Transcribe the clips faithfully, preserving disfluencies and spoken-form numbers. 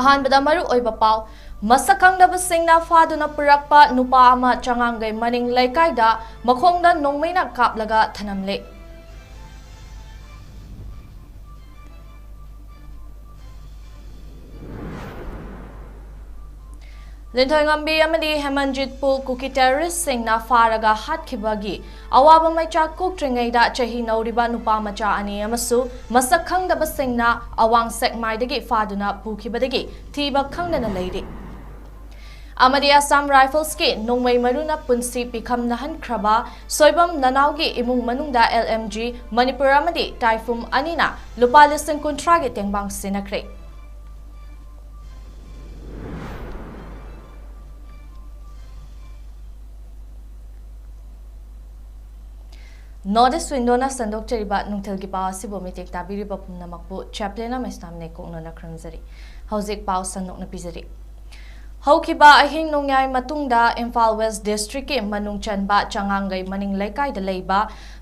ꯑꯍꯥꯟꯕꯗ ꯃꯔꯨ ꯑꯣꯏꯕ ꯄꯥꯎ꯫ ꯃꯁꯛ ꯈꯪꯗꯕꯁꯤꯡꯅ ꯐꯥꯗꯨꯅ ꯄꯨꯔꯛꯄ ꯅꯨꯄꯥ ꯑꯃ ꯆꯉꯥꯡꯒꯩ ꯃꯅꯤꯡ ꯂꯩꯀꯥꯏꯗ ꯃꯈꯣꯡꯗ ꯅꯣꯡꯃꯩꯅ ꯀꯥꯞꯂꯒ ꯊꯅꯝꯂꯦ꯫ ꯂꯤꯟꯊꯣꯏꯉꯝꯕꯤ ꯑꯃꯗꯤ ꯍꯦꯃꯟꯖꯤꯠꯄꯨ ꯀꯨꯀꯤ ꯇꯦꯔꯣꯔꯤꯁꯁꯤꯡꯅ ꯐꯥꯔꯒ ꯍꯥꯠꯈꯤꯕꯒꯤ ꯑꯋꯥꯕ ꯃꯩꯆꯥꯛ ꯀꯣꯛꯇ꯭ꯔꯤꯉꯩꯗ ꯆꯍꯤ ꯅꯧꯔꯤꯕ ꯅꯨꯄꯥ ꯃꯆꯥ ꯑꯅꯤ ꯑꯃꯁꯨ ꯃꯁꯛ ꯈꯪꯗꯕꯁꯤꯡꯅ ꯑꯋꯥꯡ ꯁꯦꯛꯃꯥꯏꯗꯒꯤ ꯐꯥꯗꯨꯅ ꯄꯨꯈꯤꯕꯗꯒꯤ ꯊꯤꯕ ꯈꯪꯗꯅ ꯂꯩꯔꯤ꯫ ꯑꯃꯗꯤ ꯑꯁꯥꯝ ꯔꯥꯏꯐꯜꯁꯀꯤ ꯅꯣꯡꯃꯩ ꯃꯔꯨꯅ ꯄꯨꯟꯁꯤ ꯄꯤꯈꯝꯅꯍꯟꯈ꯭ꯔꯕ ꯁꯣꯏꯕꯝ ꯅꯅꯥꯎꯒꯤ ꯏꯃꯨꯡ ꯃꯅꯨꯡꯗ ꯑꯦꯜ ꯑꯦꯝ ꯖꯤ ꯃꯅꯤꯄꯨꯔ ꯑꯃꯗꯤ ꯇꯥꯏꯐꯨꯝ ꯑꯅꯤꯅ ꯂꯨꯄꯥ ꯂꯤꯁꯤꯡ ꯀꯨꯟꯊ꯭ꯔꯥꯒꯤ ꯇꯦꯡꯕꯥꯡ ꯁꯤꯟꯅꯈ꯭ꯔꯦ꯫ ꯅꯣꯔꯠ ꯏꯁ ꯋꯤꯟꯗꯣꯅ ꯁꯟꯗꯣꯛꯆꯔꯤꯕ ꯅꯨꯡꯊꯤꯜꯒꯤ ꯄꯥꯎ ꯑꯁꯤꯕꯨ ꯃꯤꯇꯦꯛ ꯇꯥꯕꯤꯔꯤꯕ ꯄꯨꯝꯅꯃꯛꯄꯨ ꯆꯦꯄ꯭ꯂꯦꯟ ꯑꯃ ꯏꯁꯂꯥꯝꯅ ꯀꯣꯛꯅꯅ ꯈꯨꯔꯨꯝꯖꯔꯤ꯫ ꯍꯧꯖꯤꯛ ꯄꯥꯎ ꯁꯟꯗꯣꯛꯅ ꯄꯤꯖꯔꯤ꯫ ꯍꯧꯈꯤꯕ ꯑꯍꯤꯡ ꯅꯣꯡꯌꯥꯏ ꯃꯇꯨꯡꯗ ꯏꯝꯐꯥꯜ ꯋꯦꯁ ꯗꯤꯁꯇ꯭ꯔꯤꯛꯀꯤ ꯃꯅꯨꯡ ꯆꯟꯕ ꯆꯉꯥꯡꯒꯩ ꯃꯅꯤꯡ ꯂꯩꯀꯥꯏꯗ ꯂꯩꯕ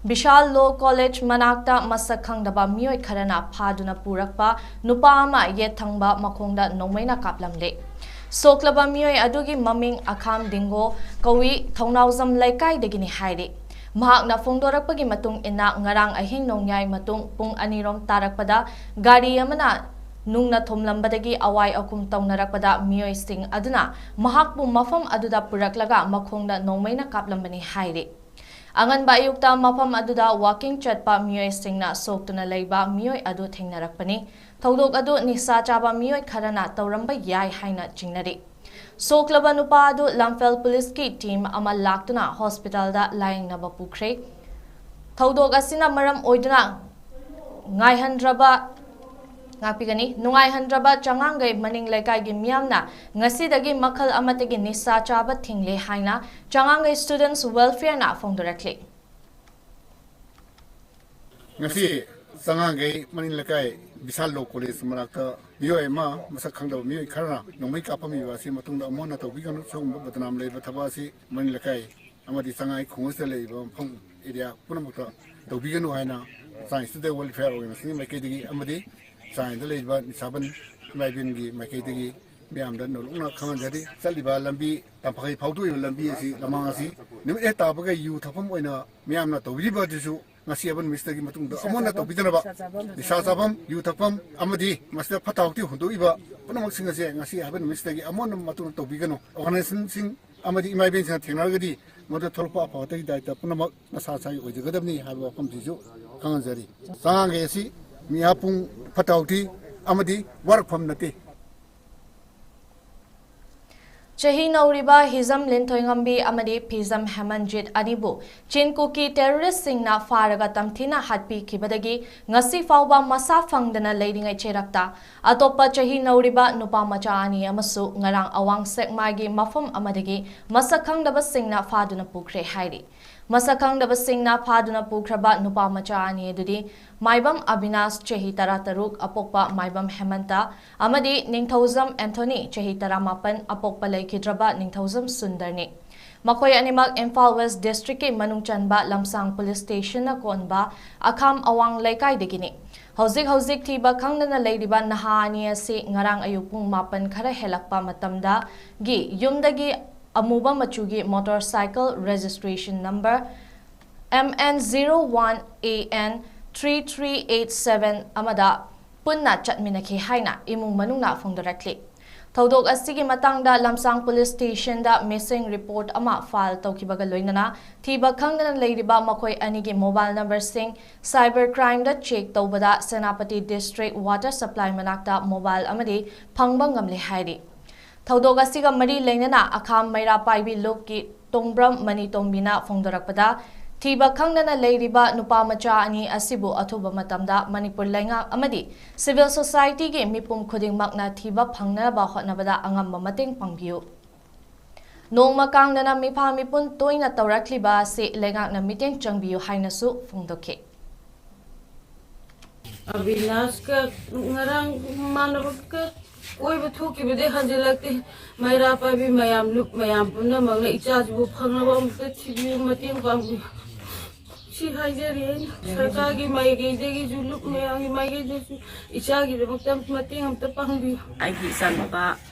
ꯕꯤꯁꯥꯜ ꯂꯣ ꯀꯣꯂꯦꯖ ꯃꯅꯥꯛꯇ ꯃꯁꯛ ꯈꯪꯗꯕ ꯃꯤꯑꯣꯏ ꯈꯔꯅ ꯐꯥꯗꯨꯅ ꯄꯨꯔꯛꯄ ꯅꯨꯄꯥ ꯑꯃ ꯌꯦꯠ ꯊꯪꯕ ꯃꯈꯣꯡꯗ ꯅꯣꯡꯃꯩꯅ ꯀꯥꯞꯂꯝꯂꯦ꯫ ꯁꯣꯛꯂꯕ ꯃꯤꯑꯣꯏ ꯑꯗꯨꯒꯤ ꯃꯃꯤꯡ ꯑꯈꯥꯝ ꯗꯤꯡꯒꯣ ꯀꯧꯏ, ꯊꯧꯅꯥꯎꯖꯝ ꯂꯩꯀꯥꯏꯗꯒꯤꯅꯤ ꯍꯥꯏꯔꯤ꯫ ꯃꯍꯥꯛꯅ ꯐꯣꯡꯗꯣꯔꯛꯄꯒꯤ ꯃꯇꯨꯡ ꯏꯟꯅ, ꯉꯔꯥꯡ ꯑꯍꯤꯡ ꯅꯣꯡꯌꯥꯏ ꯃꯇꯨꯡ ꯄꯨꯡ ꯑꯅꯤꯔꯣꯝ ꯇꯥꯔꯛꯄꯗ ꯒꯥꯔꯤ ꯑꯃꯅ ꯅꯨꯡꯅ ꯊꯣꯝꯂꯝꯕꯗꯒꯤ ꯑꯋꯥꯏ ꯑꯈꯨꯝ ꯇꯧꯅꯔꯛꯄꯗ ꯃꯤꯑꯣꯏꯁꯤꯡ ꯑꯗꯨꯅ ꯃꯍꯥꯛꯄꯨ ꯃꯐꯝ ꯑꯗꯨꯗ ꯄꯨꯔꯛꯂꯒ ꯃꯈꯣꯡꯗ ꯅꯣꯡꯃꯩꯅ ꯀꯥꯞꯂꯝꯕꯅꯤ ꯍꯥꯏꯔꯤ꯫ ꯑꯉꯟꯕ ꯑꯌꯨꯛꯇ ꯃꯐꯝ ꯑꯗꯨꯗ ꯋꯥꯀꯤꯡ ꯆꯠꯄ ꯃꯤꯑꯣꯏꯁꯤꯡꯅ ꯁꯣꯛꯇꯨꯅ ꯂꯩꯕ ꯃꯤꯑꯣꯏ ꯑꯗꯨ ꯊꯦꯡꯅꯔꯛꯄꯅꯤ꯫ ꯊꯧꯗꯣꯛ ꯑꯗꯨ ꯅꯤꯁꯥ ꯆꯥꯕ ꯃꯤꯑꯣꯏ ꯈꯔꯅ ꯇꯧꯔꯝꯕ ꯌꯥꯏ ꯍꯥꯏꯅ ꯆꯤꯡꯅꯔꯤ꯫ ꯁꯣꯛꯂꯕ ꯅꯨꯄꯥ ꯑꯗꯨ ꯂꯝꯐꯦꯜ ꯄꯨꯂꯤꯁꯀꯤ ꯇꯤꯝ ꯑꯃ ꯂꯥꯛꯇꯨꯅ ꯍꯣꯁꯄꯤꯇꯥꯜꯗ ꯂꯥꯌꯦꯡꯅꯕ ꯄꯨꯈ꯭ꯔꯦ꯫ ꯊꯧꯗꯣꯛ ꯑꯁꯤꯅ ꯃꯔꯝ ꯑꯣꯏꯗꯨꯅ ꯉꯥꯏꯍꯟꯗ꯭ꯔꯕ, ꯉꯥꯛꯄꯤꯒꯅꯤ, ꯅꯨꯡꯉꯥꯏꯍꯟꯗ꯭ꯔꯕ ꯆꯉꯥꯡꯒꯩ ꯃꯅꯤꯡ ꯂꯩꯀꯥꯏꯒꯤ ꯃꯤꯌꯥꯝꯅ ꯉꯁꯤꯗꯒꯤ ꯃꯈꯜ ꯑꯃꯠꯇꯒꯤ ꯅꯤꯁꯥ ꯆꯥꯕ ꯊꯤꯡꯂꯦ ꯍꯥꯏꯅ ꯆꯉꯥꯡꯒꯩ ꯁ꯭ꯇꯨꯗꯦꯟꯠꯁ ꯋꯦꯜꯐꯤꯌꯔꯅ ꯐꯣꯡꯗꯣꯔꯛꯂꯤ꯫ ꯉꯁꯤ ꯆꯉꯥꯡꯒꯩ ꯃꯅꯤꯡ ꯂꯩꯀꯥꯏ ꯕꯤꯁꯥꯜ ꯂꯣ ꯀꯣꯂꯦꯖ ꯃꯅꯥꯛꯇ ꯃꯤꯑꯣꯏ ꯑꯃ ꯃꯁꯛ ꯈꯪꯗꯕ ꯃꯤꯑꯣꯏ ꯈꯔꯅ ꯅꯣꯡꯃꯩ ꯀꯥꯞꯄꯝꯃꯤꯕ ꯑꯁꯤ ꯃꯇꯨꯡꯗ ꯑꯃꯨꯛ ꯍꯟꯅ ꯇꯧꯕꯤꯒꯅꯨ꯫ ꯁꯤꯒꯨꯝꯕ ꯕꯗꯅꯥꯝ ꯂꯩꯕ ꯊꯕꯛ ꯑꯁꯤ ꯃꯅꯤꯡ ꯂꯩꯀꯥꯏ ꯑꯃꯗꯤ ꯆꯉꯥꯡꯒꯩ ꯈꯨꯡꯒꯪꯁꯤꯗ ꯂꯩꯔꯤꯕ ꯃꯐꯝ ꯑꯦꯔꯤꯌꯥ ꯄꯨꯝꯅꯃꯛꯇ ꯇꯧꯕꯤꯒꯅꯨ ꯍꯥꯏꯅ ꯆꯉꯥꯡꯒꯩ ꯁ꯭ꯇꯨꯗꯦꯟꯠ ꯋꯦꯜꯐꯤꯌꯔ ꯑꯣꯔꯒꯅꯥꯏꯖꯦꯁꯟꯒꯤ ꯃꯥꯏꯀꯩꯗꯒꯤ ꯑꯃꯗꯤ ꯆꯉꯥꯡꯒꯩꯗ ꯂꯩꯔꯤꯕ ꯅꯤꯁꯥꯕꯟ ꯏꯃꯥ ꯏꯕꯦꯟꯒꯤ ꯃꯥꯏꯀꯩꯗꯒꯤ ꯃꯌꯥꯝꯗ ꯅꯧꯂꯨꯛꯅ ꯈꯪꯍꯟꯖꯔꯤ꯫ ꯆꯠꯂꯤꯕ ꯂꯝꯕꯤ, ꯇꯝꯐꯥꯈꯩ ꯐꯥꯎꯗꯣꯛꯏꯕ ꯂꯝꯕꯤ ꯑꯁꯤ, ꯂꯃꯥꯡ ꯑꯁꯤ ꯅꯨꯃꯤꯠ ꯍꯦꯛ ꯇꯥꯕꯒ ꯌꯨ ꯊꯛꯐꯝ ꯑꯣꯏꯅ ꯃꯤꯌꯥꯝꯅ ꯇꯧꯕꯤꯔꯤꯕ ꯑꯗꯨꯁꯨ ꯉꯁꯤ ꯍꯥꯏꯕ ꯅꯨꯃꯤꯠꯁꯤꯗꯒꯤ ꯃꯇꯨꯡꯗ ꯑꯃꯨꯛ ꯍꯟꯅ ꯇꯧꯕꯤꯗꯅꯕ, ꯅꯤꯁꯥ ꯆꯥꯐꯝ, ꯌꯨ ꯊꯛꯐꯝ ꯑꯃꯗꯤ ꯃꯁꯤꯗ ꯐꯠꯇ ꯍꯥꯎꯊꯤ ꯍꯨꯟꯗꯣꯛꯏꯕ ꯄꯨꯝꯅꯃꯛꯁꯤꯡ ꯑꯁꯦ ꯉꯁꯤ ꯍꯥꯏꯕ ꯅꯨꯃꯤꯠꯁꯤꯗꯒꯤ ꯑꯃꯨꯛ ꯍꯟꯅ ꯃꯇꯨꯡꯗ ꯇꯧꯕꯤꯒꯅꯨ꯫ ꯑꯣꯔꯒꯅꯥꯏꯖꯦꯁꯟꯁꯤꯡ ꯑꯃꯗꯤ ꯏꯃꯥ ꯏꯕꯦꯟꯁꯤꯡꯅ ꯊꯦꯡꯅꯔꯒꯗꯤ ꯃꯗꯨ ꯊꯣꯛꯂꯛꯄ ꯑꯐ ꯐꯠꯇꯒꯤ ꯗꯥꯏꯇ ꯄꯨꯝꯅꯃꯛ ꯅꯁꯥ ꯅꯁꯥꯒꯤ ꯑꯣꯏꯖꯒꯗꯕꯅꯤ ꯍꯥꯏꯕ ꯋꯥꯐꯝꯁꯤꯁꯨ ꯈꯪꯍꯟꯖꯔꯤ꯫ ꯆꯉꯥꯡꯈꯩ ꯑꯁꯤ ꯃꯤꯍꯥ ꯄꯨꯡ ꯐꯠꯇ ꯍꯥꯎꯊꯤ ꯑꯃꯗꯤ ꯋꯥꯔꯛꯐꯝ ꯅꯠꯇꯦ꯫ ꯆꯍꯤ ꯅꯧꯔꯤꯕ ꯍꯤꯖꯝ ꯂꯤꯟꯊꯣꯏꯉꯝꯕꯤ ꯑꯃꯗꯤ ꯐꯤꯖꯝ ꯍꯦꯃꯟꯖꯤꯠ ꯑꯅꯤꯕꯨ ꯆꯤꯟ ꯀꯨꯀꯤ ꯇꯦꯔꯣꯔꯤꯁꯁꯤꯡꯅ ꯐꯥꯔꯒ ꯇꯝꯊꯤꯅ ꯍꯥꯠꯄꯤꯈꯤꯕꯗꯒꯤ ꯉꯁꯤ ꯐꯥꯎꯕ ꯃꯁꯥ ꯐꯪꯗꯅ ꯂꯩꯔꯤꯉꯩ ꯆꯩꯔꯛꯇ, ꯑꯇꯣꯞꯄ ꯆꯍꯤ ꯅꯧꯔꯤꯕ ꯅꯨꯄꯥ ꯃꯆꯥ ꯑꯅꯤ ꯑꯃꯁꯨ ꯉꯔꯥꯡ ꯑꯋꯥꯡ ꯁꯦꯛꯃꯥꯏꯒꯤ ꯃꯐꯝ ꯑꯃꯗꯒꯤ ꯃꯁꯛ ꯈꯪꯗꯕꯁꯤꯡꯅ ꯐꯥꯗꯨꯅ ꯄꯨꯈ꯭ꯔꯦ ꯍꯥꯏꯔꯤ꯫ ꯃꯁꯛ ꯈꯪꯗꯕꯁꯤꯡꯅ ꯐꯥꯗꯨꯅ ꯄꯨꯈ꯭ꯔꯕ ꯅꯨꯄꯥ ꯃꯆꯥ ꯑꯅꯤ ꯑꯗꯨꯗꯤ ꯃꯥꯏꯕꯝ ꯑꯕꯤꯅꯥꯁ, ꯆꯍꯤ ꯇꯔꯥꯇꯔꯨꯛ, ꯑꯄꯣꯛꯄ ꯃꯥꯏꯕꯝ ꯍꯦꯃꯟꯇ, ꯑꯃꯗꯤ ꯅꯤꯡꯊꯧꯖꯝ ꯑꯦꯟꯊꯣꯅꯤ, ꯆꯍꯤ ꯇꯔꯥꯃꯥꯄꯟ, ꯑꯄꯣꯛꯄ ꯂꯩꯈꯤꯗ꯭ꯔꯕ ꯅꯤꯡꯊꯧꯖꯝ ꯁꯨꯟꯗꯔꯅꯤ꯫ ꯃꯈꯣꯏ ꯑꯅꯤꯃꯛ ꯏꯝꯐꯥꯜ ꯋꯦꯁ ꯗꯤꯁꯇ꯭ꯔꯤꯛꯀꯤ ꯃꯅꯨꯡ ꯆꯟꯕ ꯂꯝꯁꯥꯡ ꯄꯨꯂꯤꯁ ꯁ꯭ꯇꯦꯁꯟꯅ ꯀꯣꯟꯕ ꯑꯈꯥꯝ ꯑꯋꯥꯡ ꯂꯩꯀꯥꯏꯗꯒꯤꯅꯤ꯫ ꯍꯧꯖꯤꯛ ꯍꯧꯖꯤꯛ ꯊꯤꯕ ꯈꯪꯗꯅ ꯂꯩꯔꯤꯕ ꯅꯍꯥ ꯑꯅꯤ ꯑꯁꯤ ꯉꯔꯥꯡ ꯑꯌꯨꯛ ꯄꯨꯡ ꯃꯥꯄꯟ ꯈꯔ ꯍꯦꯜꯂꯛꯄ ꯃꯇꯝꯗꯒꯤ ꯌꯨꯝꯗꯒꯤ ꯑꯃꯨꯕ ꯃꯆꯨꯒꯤ motor cycle registration number M N zero one A N three three eight seven ꯑꯃꯗ ꯄꯨꯟꯅ ꯆꯠꯃꯤꯟꯅꯈꯤ ꯍꯥꯏꯅ ꯏꯃꯨꯡ ꯃꯅꯨꯡꯅ ꯐꯣꯡꯗꯣꯔꯛꯂꯤ꯫ ꯊꯧꯗꯣꯛ ꯑꯁꯤꯒꯤ ꯃꯇꯥꯡꯗ ꯂꯝꯁꯥꯡ ꯄꯨꯂꯤꯁ ꯁ꯭ꯇꯦꯁꯟꯗ missing report ꯑꯃ file ꯇꯧꯈꯤꯕꯒ ꯂꯣꯏꯅꯅ ꯊꯤꯕ ꯈꯪꯗꯅ ꯂꯩꯔꯤꯕ ꯃꯈꯣꯏ ꯑꯅꯤꯒꯤ mobile numberꯁꯤꯡ cyber crimeꯗ check ꯇꯧꯕꯗ ꯁꯦꯅꯥꯄꯇꯤ district water supply ꯃꯅꯥꯛꯇ mobile ꯑꯃꯗꯤ ꯐꯪꯕ ꯉꯝꯂꯦ ꯍꯥꯏꯔꯤ꯫ ꯊꯧꯗꯣꯛ ꯑꯁꯤꯒ ꯃꯔꯤ ꯂꯩꯅꯅ ꯑꯈꯥꯝ ꯃꯩꯔꯥ ꯄꯥꯏꯕꯤ ꯂꯨꯞꯀꯤ ꯇꯣꯡꯕ꯭ꯔꯝ ꯃꯅꯤ ꯇꯣꯝꯕꯤꯅ ꯐꯣꯡꯗꯣꯔꯛꯄꯗ, ꯊꯤꯕ ꯈꯪꯗꯅ ꯂꯩꯔꯤꯕ ꯅꯨꯄꯥ ꯃꯆꯥ ꯑꯅꯤ ꯑꯁꯤꯕꯨ ꯑꯊꯨꯕ ꯃꯇꯝꯗ ꯃꯅꯤꯄꯨꯔ ꯂꯩꯉꯥꯛ ꯑꯃꯗꯤ civil societyꯒꯤ ꯃꯤꯄꯨꯝ ꯈꯨꯗꯤꯡꯃꯛꯅ ꯊꯤꯕ ꯐꯪꯅꯅꯕ ꯍꯣꯠꯅꯕꯗ ꯑꯉꯝꯕ ꯃꯇꯦꯡ ꯄꯥꯡꯕꯤꯌꯨ꯫ ꯅꯣꯡꯃ ꯀꯥꯡꯗꯅ ꯃꯤꯐꯥ ꯃꯤꯄꯨꯟ ꯇꯣꯏꯅ ꯇꯧꯔꯛꯂꯤꯕ ꯑꯁꯤ ꯂꯩꯉꯥꯛꯅ ꯃꯤꯠꯌꯦꯡ ꯆꯪꯕꯤꯌꯨ ꯍꯥꯏꯅꯁꯨ ꯐꯣꯡꯗꯣꯛꯈꯤ꯫ ꯑꯕꯤꯅꯥꯁꯀ ꯉꯔꯥꯡ ꯃꯃꯥꯟꯅꯕꯒ ꯀꯣꯏꯕ ꯊꯣꯛꯈꯤꯕꯗꯩ ꯍꯟꯖꯤꯜꯂꯛꯇꯦ꯫ ꯃꯩꯔꯥ ꯄꯥꯏꯕꯤ ꯃꯌꯥꯝ, ꯂꯨꯞ ꯃꯌꯥꯝ ꯄꯨꯝꯅꯃꯛꯅ ꯏꯆꯥꯁꯤꯕꯨ ꯐꯪꯅꯕ ꯑꯃꯨꯛꯇ ꯊꯤꯕꯤꯌꯨ, ꯃꯇꯦꯡ ꯄꯥꯡꯕꯤꯌꯨ꯫ ꯁꯤ ꯍꯥꯏꯖꯔꯤ ꯑꯩꯅ ꯁꯔꯀꯥꯔꯒꯤ ꯃꯥꯏꯀꯩꯗꯒꯤꯁꯨ, ꯂꯨꯞ ꯃꯌꯥꯝꯒꯤ ꯃꯥꯏꯀꯩꯗꯒꯤꯁꯨ ꯏꯆꯥꯒꯤꯗꯃꯛꯇ ꯃꯇꯦꯡ ꯑꯝꯇ ꯄꯥꯡꯕꯤꯌꯨ꯫ ꯑꯩꯒꯤ ꯏꯆꯥꯅꯨꯄꯥ